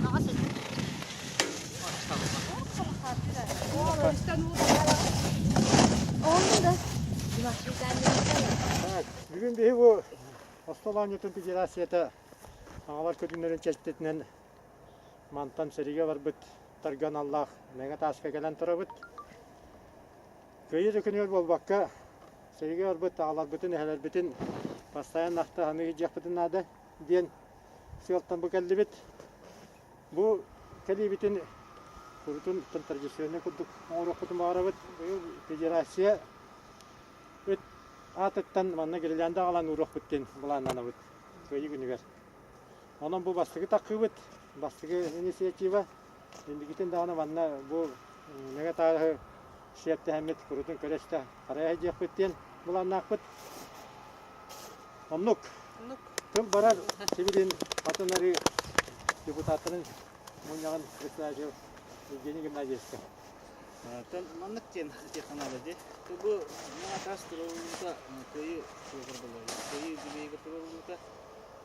Так, бүгүн биһи бу остуол оонньуутун федерацията аҕалар көрүҥнэрин чэрчитинэн мантан сэриигэ барбыт тарга аналлаах Мэҥэ Тааска кэлэн турабыт. Кыайыы да күнүгэр буолбакка, сэриигэ барбыт аҕаларбытын, эһэлэрбитин постоянно ахта саныы сылдьыахпытын наада диэн сыалтан бу кэллибит. Бу кэлиибитин курутун традиционнай курдук оҥоруохпутун баҕарабыт. Быйыл федерация ыт аатыттан манна гирлянда аҕалан ууруохпут диэн былааннанабыт Кыайыы күнүгэр. Онон бу бастакы таххыыбыт, бастакы инициатива. Инникитин даҕаны манна бу Мэҥэ Тааһы сиэптэһэммит курутун көрө-истэ харайа сылдьыахпыт диэн былааннаахпыт. Оннук. Тыл барар сибилин атын арыы депутаттарын мунньаҕын председатель Евгений Геннадьевичка. Маннык диэн этиэххэ наада дии. Бу Мэҥэ Таас туруоруллубута Кыайыы суолугар буолла. Кыайыы үбүлүөйүгэр туруоруллубута.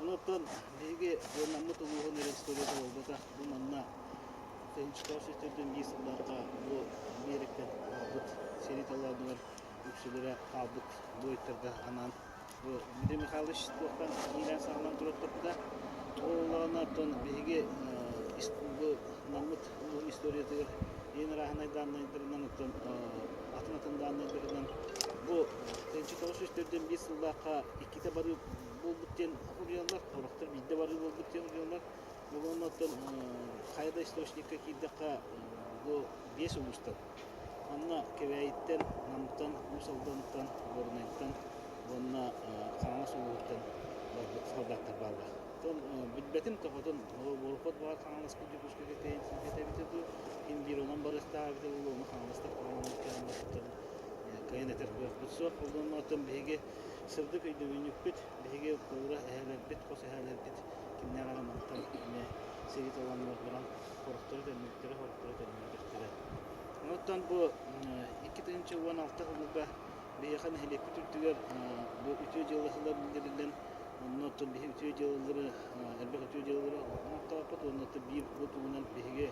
Онуоттан биһиги Наммыт улууһун эрэ историята буолбатах. Бу манна 1904 сылларга бу биэрэктэн хаалбыт сэрии толоонугар үксүлэрэ хаалбыт буойуттарга анаан бу Дмитрий Михайлович туохтан иилээн-саҕалаан туруортарбыта. Ол олоҕуна оттон биһиги бу Наммыт улууһун историятыгар ең ырааһынай дааннайдарынан оттон атын-атын дааннайдарынан бу 1904 сыллаахха иккитэ барыы буолбут диэн суруйаллар, сорохтор биирдэ барыы буолбут диэн суруйаллар. Бүгүн оттон хайа да источникка киирдэххэ бу биэс улуустан. Онно Кэбээйиттэн, Намтан, Уус Алдантан, Горнайтан уонна Хаҥалас улууһуттан барбыт солдаттар бааллар. Оттон билбэтим тоҕотун Борохуот баар Хаҥаласка Дьокуускайга тэйэн сүүрбэтэ эбитэ дуу, ким биир онон барыахтаах эбитэ буолуо, ону Хаҥаластар тоҕо кэлэн барбыттарын кыайан этэр кыахпыт суох. Онон оттон биһиги сырдык өйдөбүнньүкпүт, биһиги куура эһээлэрбит, хос эһээлэрбит кимнээх эрэ мантан эмиэ сэрии толоонугар баран хорохтору төннүбүттэрэ, хорохтору төннүбэтэхтэрэ. Оттон бу 2016 сылга биһиэхэ нэһилиэкпит үрдүгэр бу үтүө дьыала сыла биллэриллэн, онно оттон биһи үтүө дьыалалары, элбэх үтүө дьыалалары оҥортооппут уонна биир бу туһунан биһиги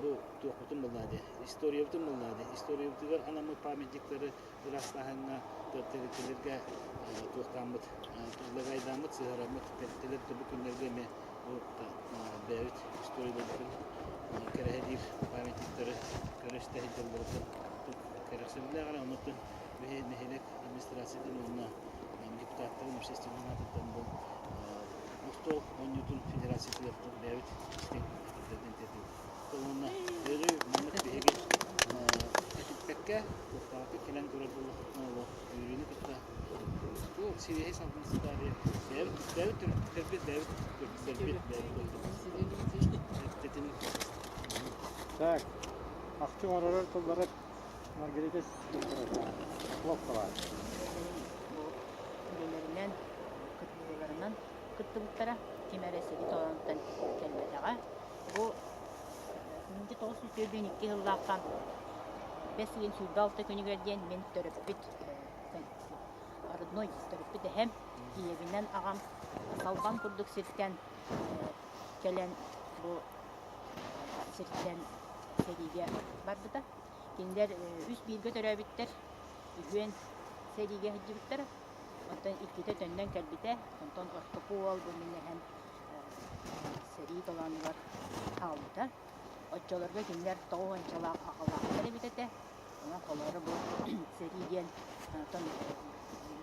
бу туохпутун буллаа дии, историябытын буллаа дии. Историябытыгар анаммыт памятниктары ыраастааһыҥҥа тэрилтэлэргэ туохтааммыт, предлагайдааммыт, сыһыараммыт тэрилтэлэр бу күннэргэ эмиэ бу бэйэбит историяларбытын кэрэһэлиир памятниктары көрө-истэ сылдьалларыттан кэрэхсэбиллээх эрэ. Оннуттан биһи нэһилиэк администрациятын уонна депутаттарын общественнай аатыттан бу остуол оонньуутун федерациятыгар бэйэбит истиҥ эҕэрдэлэрин тиэрдэбит. Уонна өрүү маннык биһиги этиппэккэ, туохтаахтык кэлэн көрөр буоллахпытына олох үөрүүнү кытта бу сибиэһэй салгын сытаары бэйэбит бэйэбит төрөппүттэрбит, бэйэбит төрөппүттэрбит, бэйэбит дойдубут. Так, ахчы оҥоророр тыллары Маргарита Хлопкова. Үлэлэринэн, кыттыыларынан кыттыбыттара. Ким эрэ сири толонтон кэлбэтэҕэ. Бу 1922 сыллаахха бэс ыйын 26 күнүгэр диэн мин төрөппүт родной төрөппүт эһэм ийэбинэн аҕам салбаҥ курдук сиртэн кэлэн бу сиртэн сэриигэ барбыта. Кинилэр үс бииргэ төрөөбүттэр, үһүөн сэриигэ сылдьыбыттара. Онтон иккитэ төннөн кэлбитэ. Онтон ортоку уол бу мин эһэм сэрии толоонугар хаалбыта. Оччолорго кинилэр тоҕус уончалаах аҕалаахтар эбит этэ. Онон холоро бу сэрии диэн онтон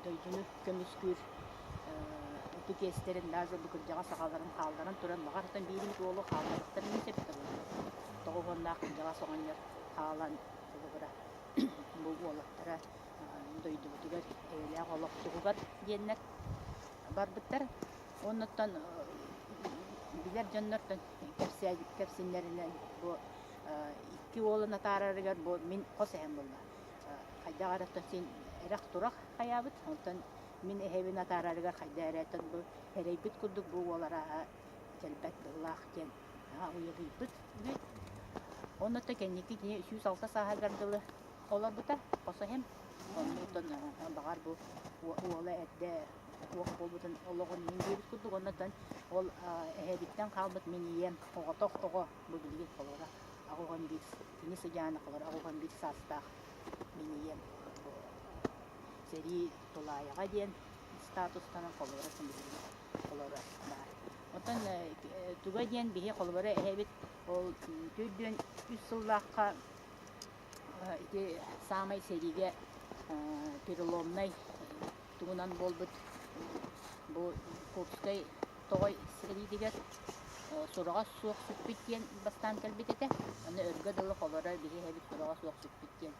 дойдуну көмүскүүр ытык иэстэрин даже бу кырдьаҕас аҕаларын хаалларан туран баҕар оттон биир эмит уолу хаалларыахтарын эмиэ сөп буолла. Тоҕус уоннаах кырдьаҕас оҕонньор хаалан холобура бу уолаттара дойдубутугар эйэлээх олох туһугар диэннэр барбыттар. Оннуттан билэр дьоннортон кэпсиннэринэн бу икки уолун атаарарыгар бу мин хос эһэм буолла. Хайдах эрэ син эрэх-турах хайаабыт. Онтон мин эһэбин атаарарыгар хайдах эрэ бу эрэйбит курдук бу уол арааһа кэлбэт быһыылаах диэн уйадыйбыт үһү. Оннуттан кэнники кини 106 сааһыгар дылы олорбута хос эһэм. Оннуттан баҕар бу уола эрдэ туох буолбутун олоҕун мин диэбит курдук оннуттан ол эһэбиттэн хаалбыт мин ийэм оҕотох оҕо бу билигин холобура 81 кини сыдьаана холобура 81 саастаах мин ийэм сэрии тулаайаҕа диэн статустанан холобура билигин холобура баар. Оттон туга диэн биһи холобура эһэбит ол 43 сыллаахха ити саамай сэриигэ переломнай тугунан буолбут бу Курскай тоҕой сэриитигэр сураҕа суох сүппүт диэн бастаан кэлбит этэ. Аны өргө дылы холоро биһи эһэбит сураҕа суох сүппүт диэн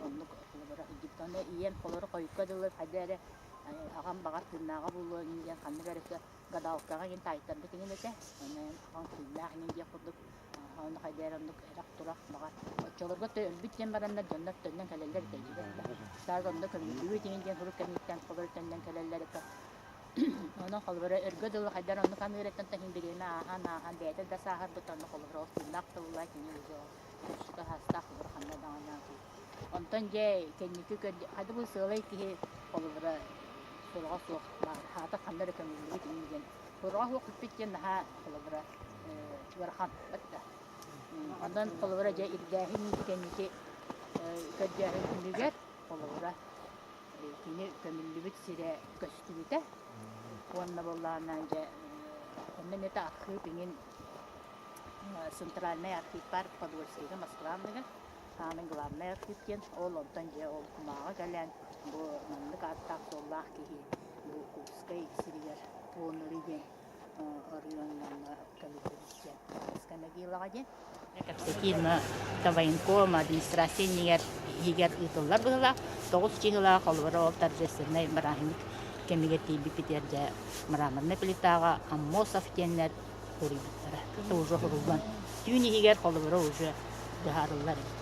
оннук холобура сылдьыбыт. Аны ийэм холоро хойукка дылы хайда эрэ аҕам баҕар тыыннааҕа буолуо диэн ханнык эрэ гадалкаҕа иһин таайтарбыт иҥин этэ. Аны аҕам тыыннаах иҥин диэх курдук Онно хайда эрэ оннук эрэх-турах баҕар. Оччолорго өлбүт диэн бараннар дьоннор төннөн кэлэллэр этэ диибэт да. Так онно көмүллүбүт иҥин диэн сурук кэнниттэн холобур төннөн кэлэллэр этэ. Онон холобура өргө дылы хайдар оннук аныыр этэн таһын бириэмэ ааһан-ааһан бэйэтэ да сааһырбыт онно холобура ол тыыннаах тылла кини уже курсука саастаах холобура ханна даҕаны Онтон дьэ кэнники көрдө хады бу сыалай киһи холобура сураҕа суох хаата ханна эрэ көмүллүбүт иҥин диэн сураҕа суох бүппүт диэн наһаа холобура ыарахан да. Онон холобура дьэ ирдээһин кэнники көрдөөһүн түмүгэр холобура кини көмүллүбүт сирэ көстүбүтэ уонна буоллаҕына дьэ онно эмиэ архыып иҥин центральный архив баар Подольскайга Москва анныгар Саамай главнай архив диэн ол онтон дьэ ол кумааҕы кэлэн бу маннык ааттаах-суоллаах киһи бу Курскай сиригэр Понури диэн оройуоҥҥа көмүллүбүт диэн Курскай могилаҕа диэн. Кэпсэтии мына военком администрация иннигэр иһигэр ыытыллар быһыылаах. 9 чыһыылаах холобура ол торжественнай бырааһынньык кэмигэр тиийбиппитигэр дьэ мраморнай плитаҕа Аммосов диэннэр суруйбуттара. Уже суруллан. Түүн иһигэр холобура уже быһаарыллар эбит.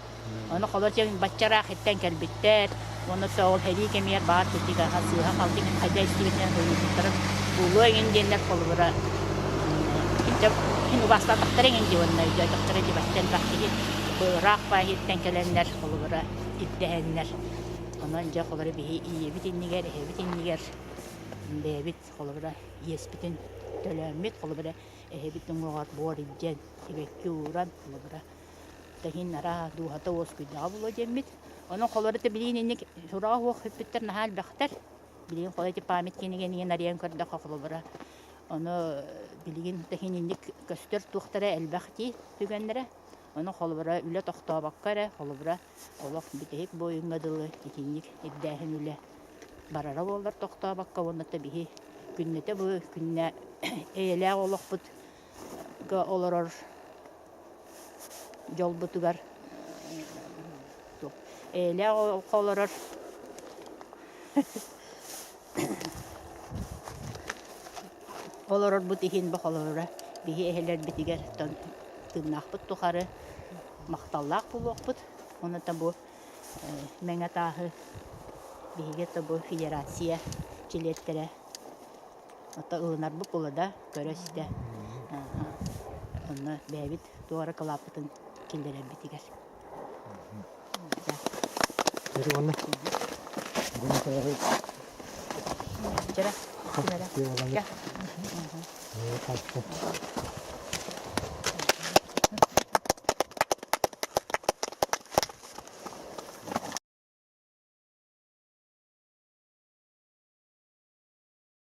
Ону холор дьэ баччараах иттэн кэлбиттэр. Уонна ол сэрии кэмигэр баар кырдьык аха сыыһа халты хайда истибитинэн суруйбуттара буолуо эҥин диэннэр холобура кин убаастаатахтара эҥин дии уонна өйдөөтөхтөрө дии бачча элбэх киһи бу ыраах баайыттан кэлэннэр холобура ирдэһэннэр онон дьэ холобура биһи ийэбит иннигэр эһэбит иннигэр бэйэбит Холобура, иэспитин төлөөммүт, холобура, эһэбит уҥуоҕар буор илдьэн, сибэкки ууран, холобура, тэһин араа дууһата уоскуйдаҕа буолуо диэммит. Онон холобура билигин инник сураҕа суох сүппүттэр наһаа элбэхтэр. Билигин холобура ити память кинигэнигин арыйан көрдөххө холобура ону билигин тэһин инник көстөр туохтара элбэх дии түгэннэрэ. Ону холобура үлэ тохтообокко эрэ холобура олох бүтэһик буойуҥҥа дылы итинник ирдээһин үлэ барара буоллар тохтообокко уонна да биһи күннэтэ бу күннэ эйэлээх олохпут олорор дьолбутугар эйэлээх олоххо олорор олорорбут иһин бохолорура биһи эһэлэрбитигэр тыыннаахпыт тухары махталлаах буолуохпут уонна бу Мэҥэ тааһы биһиги это бу федерация чилиэттэрэ ото ылынарбыт буолла да көрө-истэ онно бэйэбит туох эрэ кылааппытын киллэрэрбитигэр. Чара,